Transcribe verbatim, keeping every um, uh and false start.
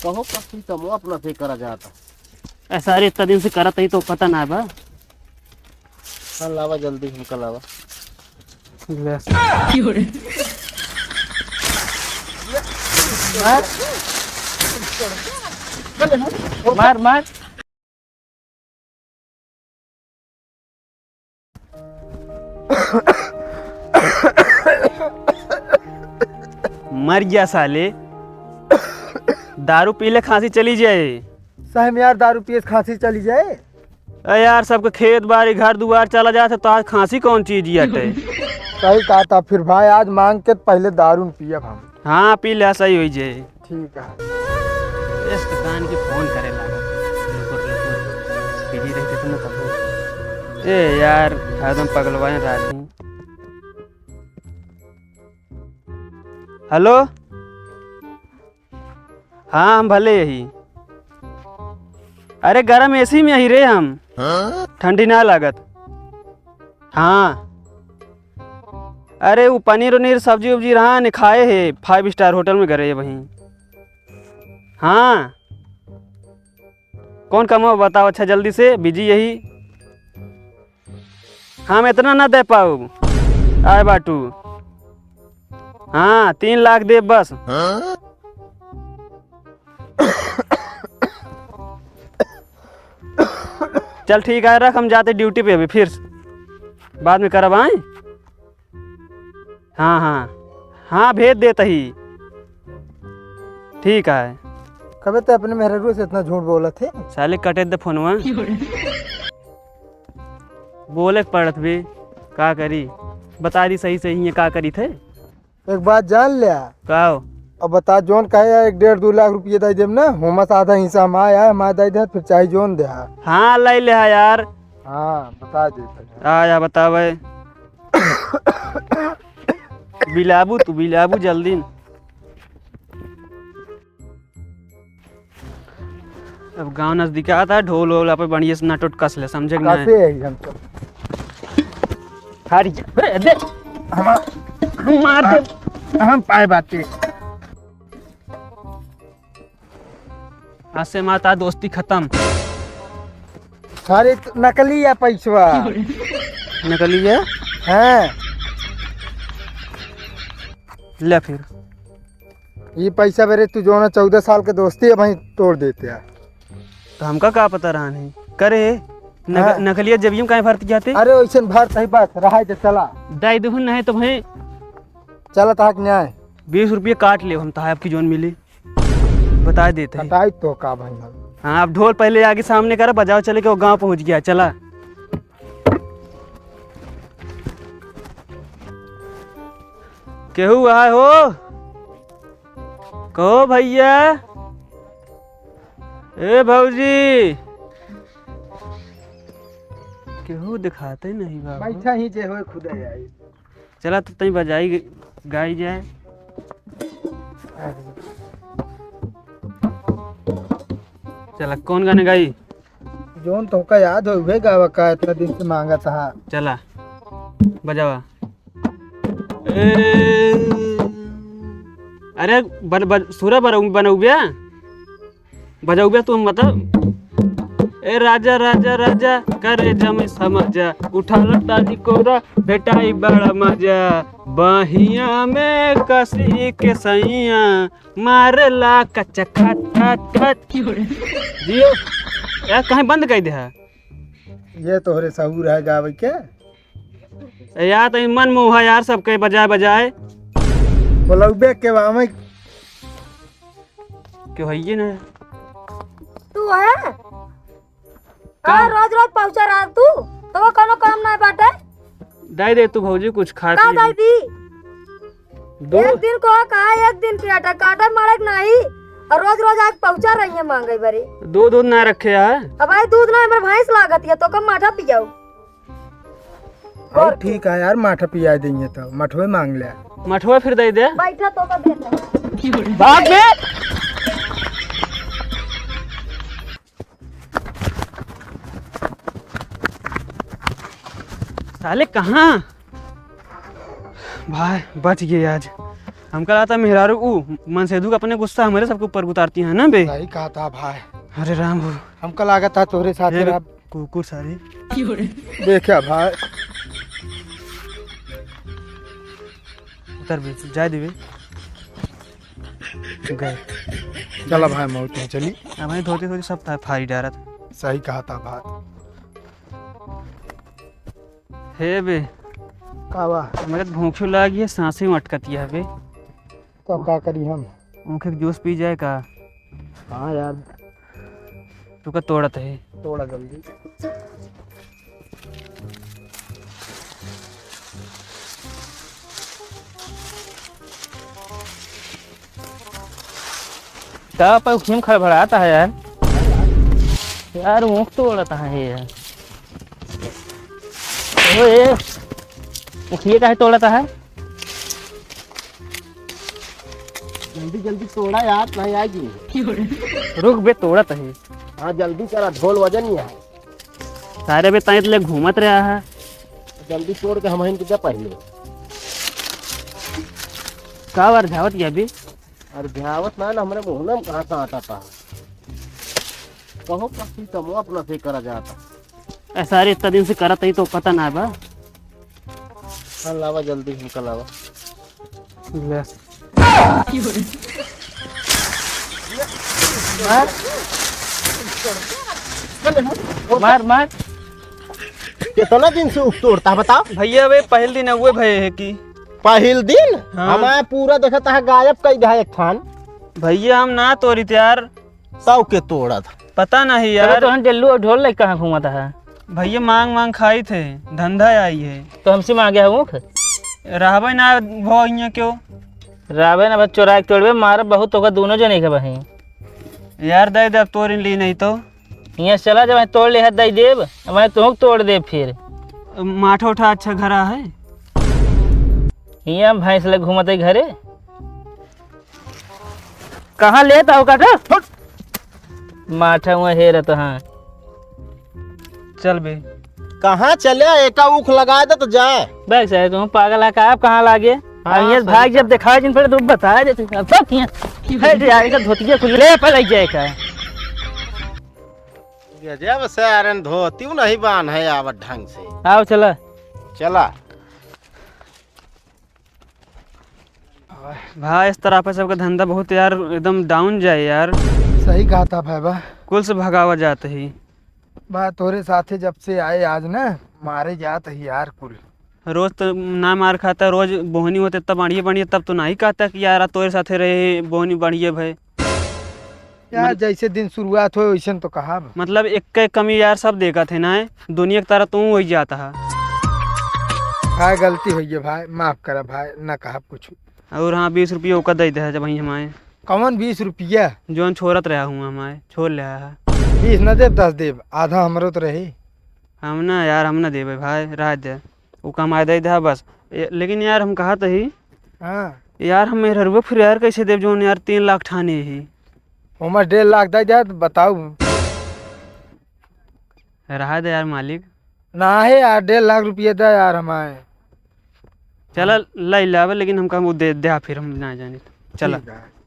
कहो का सिस्टम अपना से करा जाता। ऐसा, अरे, इतना दिन से करत ही तो पता ना बा। हाँ, लावा जल्दी, हमका लावा। ले। मार। मार, मार। मर गया साले। दारू पी ले, खांसी चली जाए। सही में यार, दारू पिए से खांसी चली जाए? अरे यार, सबके खेत बाड़ी, घर दुआर चला जात है, तो आज खांसी कौन चीज ही हटे? सही कहा था। फिर भाई, आज मांग के पहले दारू न पियब हम। हाँ, पी ले, सही होई जाए। ठीक है। एक तो कान के फोन करे लागल। लुकुर, लुकुर। busy रहते थे ना तब। ए यार, हरदम पगलवाए रहती। हेलो? हाँ, हम भले यही। अरे, गरम एसी में यही रे हम। ठंडी ना लागत। हाँ। अरे, उ पनीर उनीर, सब्जी उब्जी रहा ने खाए है, five star होटल में गए वहीं। हाँ। कौन काम है बताओ, अच्छा, जल्दी से, busy यही। हम इतना ना दे पाउब। आए बाटू। हाँ, तीन लाख देब बस। चल ठीक है, रख, हम जाते ड्यूटी पे अभी, फिर बाद में करब, आए? हाँ, हाँ। हाँ, भेज देत ही। ठीक है। कबे ते अपने मेहरारू से इतना झूठ बोलत है? साले कटे दे फोनवा। बोले के पड़त बे, का करी? बता दी सही सही है, का करी थे? एक बात जान लिया। का हो? अब बता, जौन कहे एक डेढ़ दो लाख रुपये दे देब ना, होमा से आधा हिस्सा हम आया, हम दे दे, फिर चाहे जौन दे। हाँ, ले ले यार। हाँ, बता दे। आया बतावे। बिलाबू तू, बिलाबू जल्दी। अब गाँव नजदीक आता है, ढोल वोल आप बढ़िया से नटोट कस ले, समझे कि नहीं? कसे है हम तो? हार गया। अरे, दे। हम, हम मार दे। हम पाए बाटे। आज से माता दोस्ती खत्म। सारे त-, नकली है पैसवा। नकली है? हाँ। ले फिर। ये पैसा बेरे तू जो ना चौदह साल के दोस्ती है वहीं तोड़ देते हैं। तो हमका का पता रहा नहीं करे नक-, हाँ। नकलिया जबियम काहे भरत जाते? अरे वैसे भर सही बात रहा है तो चला। दाई दुहन नहीं तो भाई। चला तहाक न्याय। बीस रुपये काट ले हम तहाक आपकी जोन मिली। बताए देते हैं। बताई तो का भाई हम। हाँ, अब ढोल पहले आगे सामने कर, बजाओ चले के वो गाँव पहुँच गया, चला। केहू आए हो? कहो भैया। ए भौजी। केहू दिखाते नहीं बाबू। बैठा ही जे होए खुदे आई। चला तो तई बजाई ग-, गाई जाए। चला कौन गाने गाई? जोन तोहका याद हो उहे गावा का इतना दिन से मांगत हा। चला बजावा। ए, अरे बन, बन, सुरा बनऊ-, बनउबे, बजउबे तू मतलब। ए राजा, राजा, राजा, करे जमे समझा, उठाला ताजी कोरा, भेटाई बड़ा मजा, बहिया में कसी के सैया, मारला कच्चा खट, खट, खट। जियो, यार कहीं बंद कर दे है। ये तोहरे सहूर है गावे के? ए यार, तो मन मोहा यार, सबके बजाए बजाए। बोलउबे के बामे। क्यों है ये ना? तू है? का? हाँ, रोज रोज पहुंचा रहा तू, तो वो कोनो काम ना बाटे। दे दे तू भौजी, कुछ खा का पी। दे दी? दो। एक दिन को कहा, एक दिन के आटा काटे मड़क नहीं, और रोज रोज आज पहुंचा रही है मांगे बरे। दूध उध ना रखे है? अब भाई दूध ना, हमारे भैंस लागत है, तो कम माठा पियाऊ। और ठीक है यार, माठा पिया देंगे तो, मठवे मांग ले। मठवे फिर दे दे। बैठा तो का देता। भाग बे। साले कहाँ? भाई, बच गए आज। हमका लागत है मेहरारू ऊ मनसेधू का अपने गुस्सा हमरे सबके ऊपर उतारती है ना बे। सही कहत है भाई। अरे राम हो। हमका लागत है तोहरे साथे ये रे रहा। कुकुर सारी। देखा भाई। उतर बे, जाए देबे। गए। चला भाई, मौत में चली। अब भाई धोती धोती सब था फाड़ी डारत। सही कहत है भाई। हे बे। का बा? हमरे भूखी लागी है, सांसें अटकत है बे। तो का करी हम? ऊँख के जूस पी जाए का? हाँ यार। तू का तोड़त है? तोड़ा जल्दी। का पर खेम खड़बड़ाता है यार? यार, ऊँख तोड़ता है यार। ओए, ऊँखिए काहे तोड़ता है? जल्दी जल्दी तोड़ा यार, नहीं आएगी। रुक बे, तोड़त है। हाँ, जल्दी करा, ढोल वजन नहीं है। सारे बे, ताई ले घूमत रहा है। जल्दी तोड़ के हम इनके दे पहले। का बार झावत गया बे? अरे झावत ना, ना, हमरे मुँह में कहाँ से आता था? कहो, कसी कमो अपना से करा जाता। ए, सारे इतना दिन से करत ही तो पता ना बा। हाँ, लावा जल्दी, हमका लावा। ले। मार। मार, मार। कितना दिन से ऊँख तोड़ता है, बताओ? भैया, वे पहिल दिन हुए भये है कि पहिल दिन? हाँ। हमारे पूरा देखता है, गायब कई दिहा एक थान। भैया, हम ना तोड़ी थे यार। तब के तोड़त? पता नहीं चलो यार। तो हम डेल्लू और ढोल लेके कहाँ घूमत है? भैया मांग मांग खाई थे, धंधा आई है। तो हमसे मांगे है ऊँख? रहबे ना भो इहाँ क्यों? रहबे ना बस चोरा के तोड़बे, मारब बहुत होगा दोनों जने के बही। यार दे दे, अब तोड़ ली नहीं तो। यहाँ चला जब तोड़ ले है दे देब, अब मैं तुहूँ तोड़ देब फिर। माठा उठा अच्छा घरा है? यहाँ भैंस ले घूमत है घरे। कहाँ लेत आओ काका? हट। माठा हुआ हेरत हाँ। चल बे। कहाँ चले? एका ऊख लगा दे तो जाए। बैग से तुम पागल है का? आप कहाँ लागे? हाँ, अब ये सही भाग जब कहा। दिखाए जिन पर तो बताए देते। अब सब किया। है जे आएगा धोतिया खुले ले पर लग जाए का। गजब से आरन धोती नहीं बांध है आवत ढंग से। आओ चला। चला। भाई, इस तरह पे सबका धंधा बहुत यार एकदम down जाए यार। सही कहा था भाई बा। कुल से भगावा जात ही। बा तोरे साथे जब से आए आज ना, मारे जात ही यार कुल। रोज तो ना मार खाता, रोज बोहनी होते तब बढ़िया बढ़िया, तब तो नहीं कहता कि यार तोरे साथे रहे बोहनी बढ़िया भय। यार, मत- जैसे दिन शुरुआत होए, वैसन तो कहा। मतलब, एक के कमी यार, सब देखत है ना, दुनिया के तरह तू वही जाता है। भाई, गलती होई है भाई, माफ करा भाई, ना कहा कुछ। और हाँ, बीस रुपया ओका दे दे, जब वहीं हमारे। कौन बीस रुपया? जौन छोड़त रहा हूँ हमारे, छोड़ ले है। बीस न देब, दस देब, आधा हमरो तो रही। हम ना यार, हम ना देबे भाई, रह दे, वो कमाए दे दे बस। ए, लेकिन यार, हम कहा तो ही, हाँ। यार, हम मेहररुआ फिर यार कैसे देब, जौन यार तीन लाख ठाने ही। ओमा डेढ़ लाख दे दे, तो बताओ। रहा दे यार मालिक। ना है यार, डेढ़ लाख रुपये दे यार हमारे। चला, ले लावे, लेकिन हमका वो दे दे, फिर हम ना जाने। चला। ठीक है।